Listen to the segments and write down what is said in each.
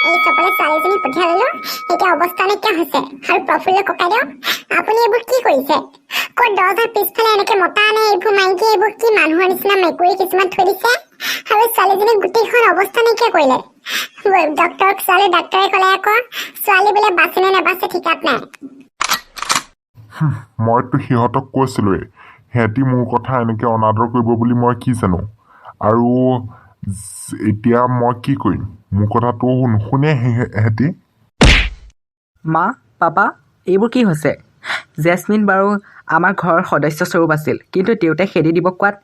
এই চবলে ছোৱালীজনী পঠিয়াই ললো, এতিয়া অৱস্থা নাইকিয়া হৈছে। আৰু প্ৰফুল্ল ককাইদেউ, আপুনি এইবোৰ কি কৰিছে? ক'ত দৰ্জাৰ পিছফালে এনেকে মতা আনে এইবোৰ মাইকী, এইবোৰ কি মানুহৰ নিচিনা মেকুৰী কিছুমান থৈ দিছে। আৰু ছোৱালীজনীক গোটেইখন অৱস্থা নাইকিয়া কৰিলে। ডক্তৰক ছোৱালী, ডাক্তৰে ক'লে আকৌ ছোৱালী বোলে বাচে নে নাবাচে ঠিকাত নাই। মইতো সিহঁতক কৈছিলোঁৱেই, সিহঁতি মোৰ কথা এনেকৈ অনাদৰ কৰিব বুলি মই কি জানো? আৰু এতিয়া মই কি কৰিম? মোৰ কথাটো নুশুনে সিহঁতি। মা, পাপা, এইবোৰ কি হৈছে? জেচমিন বাৰু আমাৰ ঘৰৰ সদস্য স্বৰূপ আছিল, কিন্তু দেউতাই খেদি দিব কোৱাত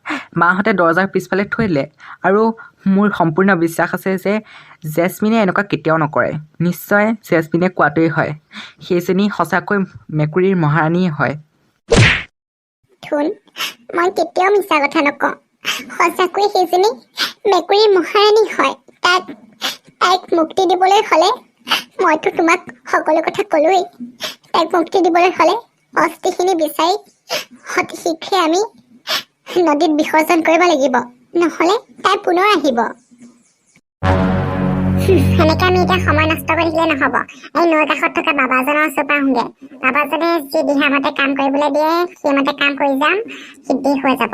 মাহঁতে দৰ্জাৰ পিছফালে থৈ দিলে। আৰু মোৰ সম্পূৰ্ণ বিশ্বাস আছে যে জেচমিনে এনেকুৱা কেতিয়াও নকৰে। নিশ্চয় জেচমিনে কোৱাটোৱেই হয়, সেইজনী সঁচাকৈ মেকুৰীৰ মহাৰাণীয়ে হয়। ধুন, মই কেতিয়াও মিছা কথা নকওঁ। সঁচাকৈ সেইজনী মেকুৰীৰ মহাৰাণী হয়। তাইক মুক্তি দিবলৈ হ'লে, মইতো তোমাক সকলো কথা ক'লোৱেই, তাইক মুক্তি দিবলৈ হ'লে অস্থিখিনি বিচাৰি অতি শীঘ্ৰে আমি নদীত বিসৰ্জন কৰিব লাগিব, নহ'লে তাই পুনৰ আহিব। সেনেকে আমি এতিয়া সময় নষ্ট কৰি থাকিলে নহ'ব। এই নৈৰ কাষত থকা বাবাজনৰ ওচৰৰ পৰা আহোঁগে। বাবাজনে যি দিহা মতে কাম কৰিবলৈ দিয়ে, সেইমতে কাম কৰি যাম, সিদ্ধি হৈ যাব।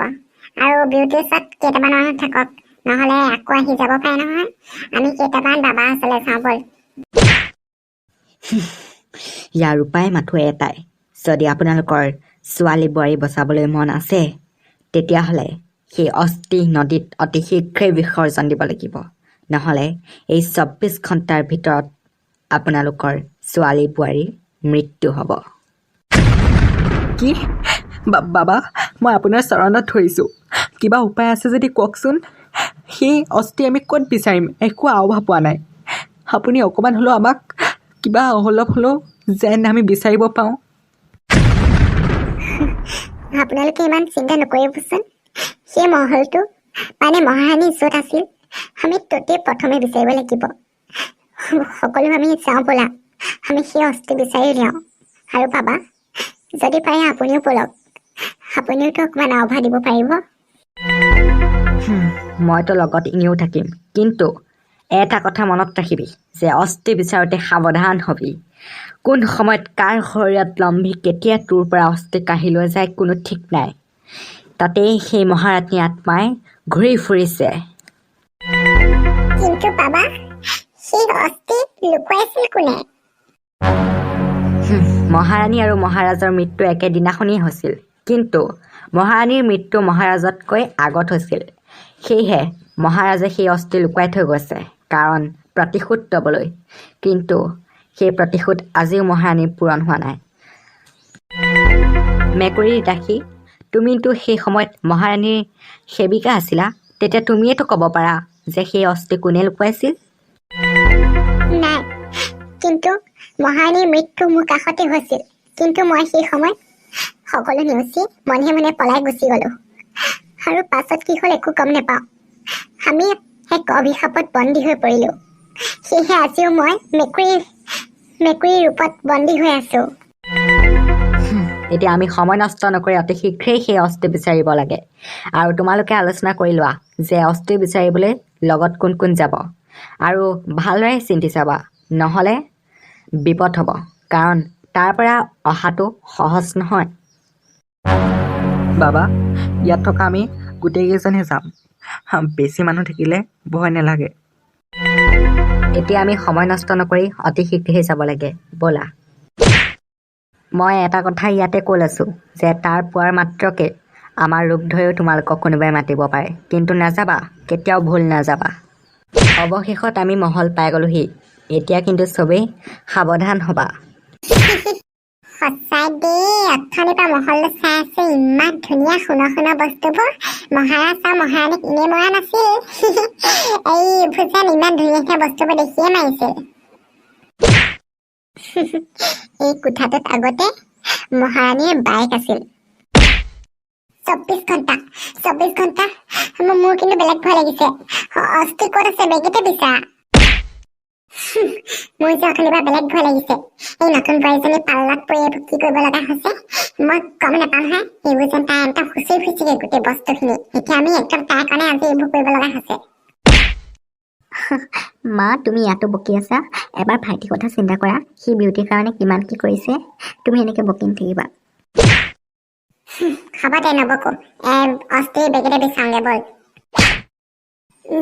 আৰু বিউটিৰ ওচৰত কেইটামান মানুহ থাকক, নহ'লে আকৌ আহি যাব পাৰে নহয়। আমি কেইটামান বাবাৰ ওচৰলৈ যাওঁ ব'ল। ইয়াৰ উপায় মাথো এটাই, যদি আপোনালোকৰ ছোৱালী বোৱাৰী বচাবলৈ মন আছে, তেতিয়াহ'লে সেই অস্থি নদীত অতি শীঘ্ৰেই বিসৰ্জন দিব লাগিব। নহ'লে এই 24 ঘণ্টাৰ ভিতৰত আপোনালোকৰ ছোৱালী বোৱাৰীৰ মৃত্যু হ'ব। কি বাবা, মই আপোনাৰ চৰণত ধৰিছোঁ, কিবা উপায় আছে যদি কওকচোন। সেই অস্থি আমি ক'ত বিচাৰিম? একো আওভা পোৱা নাই। আপুনি অকণমান হ'লেও আমাক কিবা অলপ হ'লেও যেন আমি বিচাৰিব পাৰোঁ। আপোনালোকে ইমান চিন্তা নকৰিবচোন। সেই মহলটো, মানে মহাৰাণী য'ত আছিল, আমি ত'তেই প্ৰথমে বিচাৰিব লাগিব। সকলো আমি যাওঁ ব'লা, আমি সেই অস্থি বিচাৰি উলিয়াওঁ। আৰু বাবা, যদি পাৰে আপুনিও ব'লক, আপুনিওতো অকণমান আওভা দিব পাৰিব। মইতো লগত এনেও থাকিম, কিন্তু এটা কথা মনত ৰাখিবি যে অস্থি বিচাৰোঁতে সাৱধান হবি। কোন সময়ত কাৰ শৰীৰত লম্ভি কেতিয়া তোৰ পৰা অস্থি কাঢ়ি লৈ যায়, কোনো ঠিক নাই। তাতেই সেই মহাৰাণী আত্মাই ঘূৰি ফুৰিছে। কিন্তু বাবা, সেই অস্থি লুকুৱাইছিল কোনে? মহাৰাণী আৰু মহাৰাজৰ মৃত্যু একেদিনাখনেই হৈছিল, কিন্তু মহাৰাণীৰ মৃত্যু মহাৰাজতকৈ আগত হৈছিল। সেয়েহে মহাৰাজে সেই অস্থি লুকুৱাই থৈ গৈছে, কাৰণ প্ৰতিশোধ ল'বলৈ। কিন্তু সেই প্ৰতিশোধ আজিও মহাৰাণীৰ পূৰণ হোৱা নাই। মেকুৰীৰ দাসী, তুমিতো সেই সময়ত মহাৰাণীৰ সেৱিকা আছিলা, তেতিয়া তুমিয়েতো ক'ব পাৰা যে সেই অস্থি কোনে লুকুৱাইছিল। নাই, কিন্তু মহাৰাণীৰ মৃত্যু মোৰ কাষতে হৈছিল, কিন্তু মই সেই সময়ত সকলো নেওচি মনে মনে পলাই গুচি গলো। আৰু পাছত কি হ'ল একো গম নাপাওঁ। আমি এক অভিশাপত বন্দী হৈ পৰিলো। সেয়েহে আজিও মই মেকুৰীৰ ৰূপত বন্দী হৈ আছো। এতিয়া আমি সময় নষ্ট নকৰি অতি শীঘ্ৰেই সেই অস্থি বিচাৰিব লাগে। আৰু তোমালোকে আলোচনা কৰি লোৱা যে অস্থি বিচাৰিবলৈ লগত কোন কোন যাব, আৰু ভালদৰে চিন্তি চাবা, নহ'লে বিপদ হ'ব, কাৰণ তাৰ পৰা অহাটো সহজ নহয়। বাবা, ইয়াত থকা আমি গোটেইকেইজনে যাম। বেছি মানুহ থাকিলে ভয় নালাগে। এতিয়া আমি সময় নষ্ট নকৰি অতি শীঘ্ৰেই যাব লাগে, ব'লা। মই এটা কথা ইয়াতে কৈ লৈছোঁ যে তাৰ পোৱাৰ মাত্ৰকে আমাৰ ৰূপ ধৰিও তোমালোকক কোনোবাই মাতিব পাৰে, কিন্তু নাযাবা, কেতিয়াও ভুল নাযাবা। অৱশেষত আমি মহল পাই গ'লোহি। এতিয়া কিন্তু চবেই সাৱধান হ'বা। সঁচাই দেই, অথনিৰ পৰা মহলটো চাই আছো, ইমান ধুনীয়া সোণৰ সোণৰ বস্তুবোৰ। মহাৰাজ আৰু মহাৰাণীক এনেই মৰা নাছিল, এইবোৰ যেন ইমান ধুনীয়া ধুনীয়া বস্তুবোৰ দেখিয়ে মাৰিছিল। এই কোঠাটোত আগতে মহাৰাণীৰ বাইক আছিল। 24 ঘণ্টা, 24 ঘণ্টা। মোৰ কিন্তু বেলেগ ভয় লাগিছে। অস্থি ক'ত আছে বেগেতে বিচাৰা। মোৰ যে অথনিৰ পৰা বেলেগ ভয় লাগিছে। এই নতুন বোৱাৰীজনী পাল্লাত পৰি এইবোৰ কি কৰিব লগা হৈছে মই গম নাপাম নহয়। এইবোৰ যেন তাই একদম খুচৰি ফুৰিছেগৈ গোটেই বস্তুখিনি। এতিয়া আমি একদম তাইৰ কাৰণে আজি এইবোৰ কৰিব লগা হৈছে। মা, তুমি ইয়াতো বকি আছা। এবাৰ ভাইটিৰ কথা চিন্তা কৰা, সি বিউটিৰ কাৰণে কিমান কি কৰিছে। তুমি এনেকৈ বকি নাথাকিবা। হ'ব দে, নবকো। অস্থি বেগেৰে বিচাৰোঁগে ব'ল।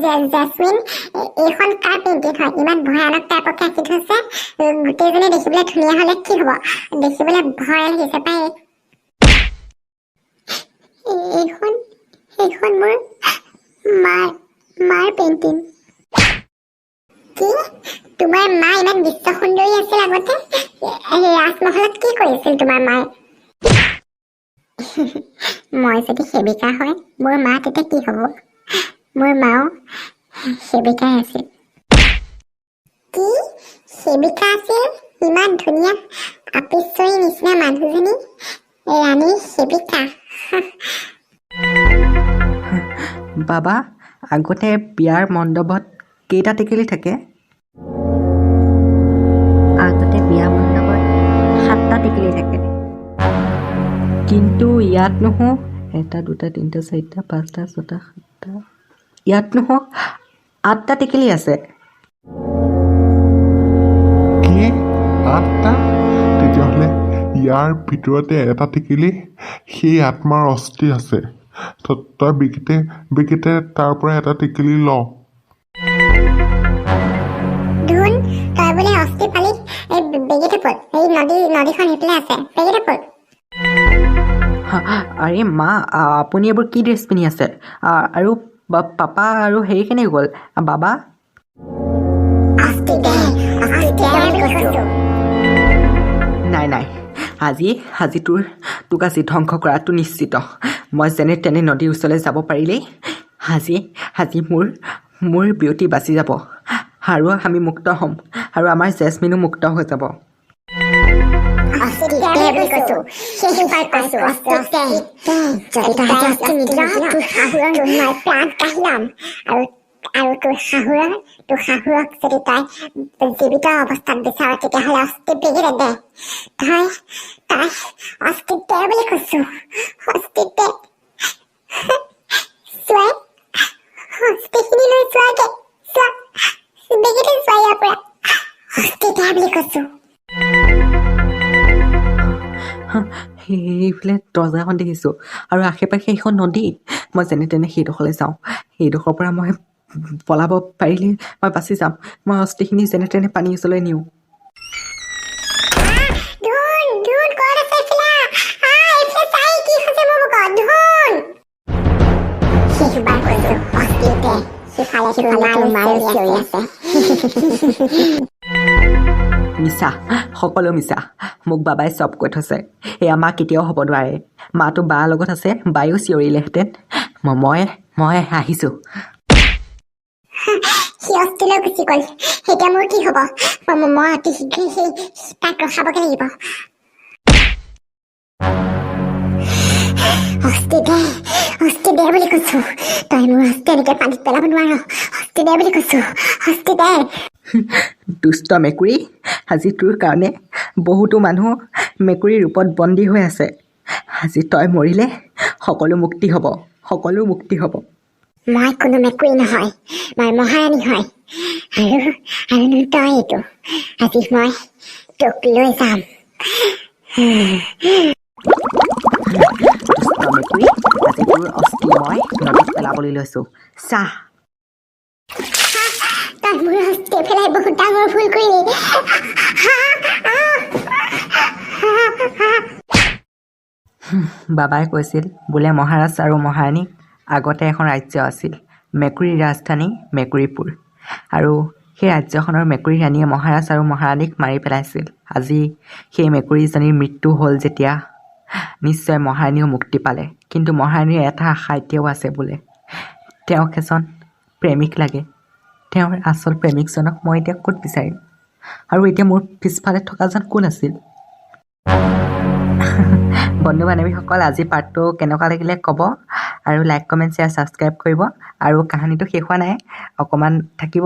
জেচমিন, এইখন কাৰ পেইণ্টিং হয়? ইমান ভয়ানক টাইপকে আঁকি থৈছে। গোটেইজনী দেখিবলৈ ধুনীয়া হ'লে কি হ'ব, দেখিবলৈ ভয় লাগিছে পাই। এইখন এইখন মোৰ মাৰ পেইণ্টিং। কি, তোমাৰ মা ইমান বিশ্ব সুন্দৰী আছিল আগতে? ৰাজমহলত কি কৰিছিল তোমাৰ মায়ে? মই যদি সেৱিকা হয়, মোৰ মা তেতিয়া কি হ'ব? মোৰ মাও সেৱিকাই আছিল। কি, সেৱিকা আছিল? ইমান ধুনীয়া আপিশ্বৰী নিচিনা মানুহজনী ৰাণীৰ সেৱিকা? বাবা, আগতে বিয়াৰ মণ্ডপত কেইটা টেকেলি থাকে? আগতে বিয়া মণ্ডপত 7টা টেকেলি থাকে। কিন্তু ইয়াত নহয়, এটা, দুটা, তিনিটা, চাৰিটা, পাঁচটা, ছটা, সাতটা, ইয়াত নহয় 8টা টেকেলি আছে। কি, 8টা? তেতিয়াহ'লে ইয়াৰ ভিতৰতে এটা টেকেলি সেই আত্মাৰ অস্থি আছে। তই বিকিতে বিকিতে তাৰ পৰা এটা টেকেলি ল। ধুন, তই বোলে অস্থি পালি? এই বেগেতে পল, এই নদীখন সেইফালে আছে, বেগেতে পল। আৰে মা, আপুনি এইবোৰ কি ড্ৰেছ পিন্ধি আছে? আৰু পাপা আৰু হেৰি কেনেকৈ গ'ল বাবা? অস্থি দে, অস্থি দে বুলি কৈছো। নাই নাই, আজি তোক আজি ধ্বংস কৰাটো নিশ্চিত। মই যেনে তেনে নদীৰ ওচৰলৈ যাব পাৰিলেই আজি মোৰ বিউটি বাচি যাব আৰু আমি মুক্ত হ'ম আৰু আমাৰ জেচমিনো মুক্ত হৈ যাব। অস্থি দে বুলি কৈছো, শেষবাৰ কৈছো, অস্থি দে। যদি তই আজি অস্থি নিদিয়, তোৰ শাহুৰৰ মই প্ৰাণ কাঢ়ি ল'ম। আৰু তোৰ শাহুৰক যদি তই জীৱিত অৱস্থাত বিচাৰ, তেতিয়াহ'লে অস্থি বেগেৰে দে। তই অস্থি দে বুলি কৈছো, অস্থি দে। চোৱাই অস্থিখিনি লৈ চোৱাগে, চোৱা, বেগেৰে চোৱা ইয়াৰ পৰা। অস্থি দে বুলি কৈছো। সেইফালে দৰ্জাখন দেখিছোঁ আৰু আশে পাশে সেইখন নদী। মই যেনে তেনে সেইডোখৰলৈ যাওঁ। সেইডোখৰৰ পৰা মই পলাব পাৰিলে মই বাচি যাম। মই অস্থিখিনি যেনে তেনে পানীৰ ওচৰলৈ নিওঁ। ধুন, ধুন, ক'ত আছে এইফালে? আহ, এইফালে চাই কি হৈছে মোৰ মুখত। ধুন, শেষবাৰ কৈছো, অস্থি দে। সিফালে তোৰ মাৰো চিঞৰি আছে। মিছা, সকলো মিছা। মোক বাবাই চব কৈ থৈছে। এয়া মা কেতিয়াও হ'ব নোৱাৰে। মাটো বাৰ লগত আছে, বায়ো চিঞৰিলেহেঁতেন। মই আহিছোঁ। সি অস্থিলৈ গুচি গ'ল, এতিয়া মোৰ কি হ'ব? মই অতি শীঘ্ৰেই সেই তাক ৰখাবগৈ লাগিব। অস্থি দে, অস্থি দে বুলি কৈছো। তই মোৰ অস্থি এনেকে পানীত পেলাব নোৱাৰ। অস্থি দে বুলি কৈছো, অস্থি দে। দুষ্ট মেকুৰী, আজি তোৰ কাৰণে বহুতো মানুহ মেকুৰীৰ ৰূপত বন্দী হৈ আছে। আজি তই মৰিলে সকলো মুক্তি হ'ব, সকলো মুক্তি হ'ব। মই কোনো মেকুৰী নহয়, মই মহাৰাণী হয়। আৰুনো তই এইটো, আজি মই তোক লৈ যাম। দুষ্ট মেকুৰী, আজি তোৰ অস্থি মই নদীত পেলাবলৈ লৈছোঁ, চাহ। তই মোৰ অস্থি পেলাই বহুত ডাঙৰ ভুল কৰিলি। বাবাই কৈছিল বোলে মহাৰাজ আৰু মহাৰাণী আগতে এখন ৰাজ্য আছিল, মেকুৰীৰ ৰাজধানী মেকুৰীপুৰ। আৰু সেই ৰাজ্যখনৰ মেকুৰী ৰাণীয়ে মহাৰাজ আৰু মহাৰাণীক মাৰি পেলাইছিল। আজি সেই মেকুৰীজনীৰ মৃত্যু হ'ল যেতিয়া নিশ্চয় মহাৰাণীও মুক্তি পালে। কিন্তু মহাৰাণীৰ এটা আশা এতিয়াও আছে বোলে, তেওঁক এজন প্ৰেমিক লাগে। তেওঁৰ আচল প্ৰেমিকজনক মই এতিয়া ক'ত বিচাৰিম? আৰু এতিয়া মোৰ পিছফালে থকাজন কোন আছিল? বন্ধু বান্ধৱীসকল, আজি পাৰ্টটো কেনেকুৱা লাগিলে ক'ব আৰু লাইক, কমেণ্ট, শ্বেয়াৰ, ছাবস্ক্ৰাইব কৰিব। আৰু কাহিনীটো শেষ হোৱা নাই, অকণমান থাকিব,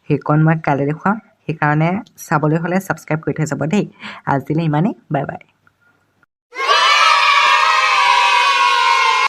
সেইকণ মই কাইলৈ দেখুৱাম। সেইকাৰণে চাবলৈ হ'লে ছাবস্ক্ৰাইব কৰি থৈ যাব দেই। আজিলৈ ইমানেই, বাই বাই।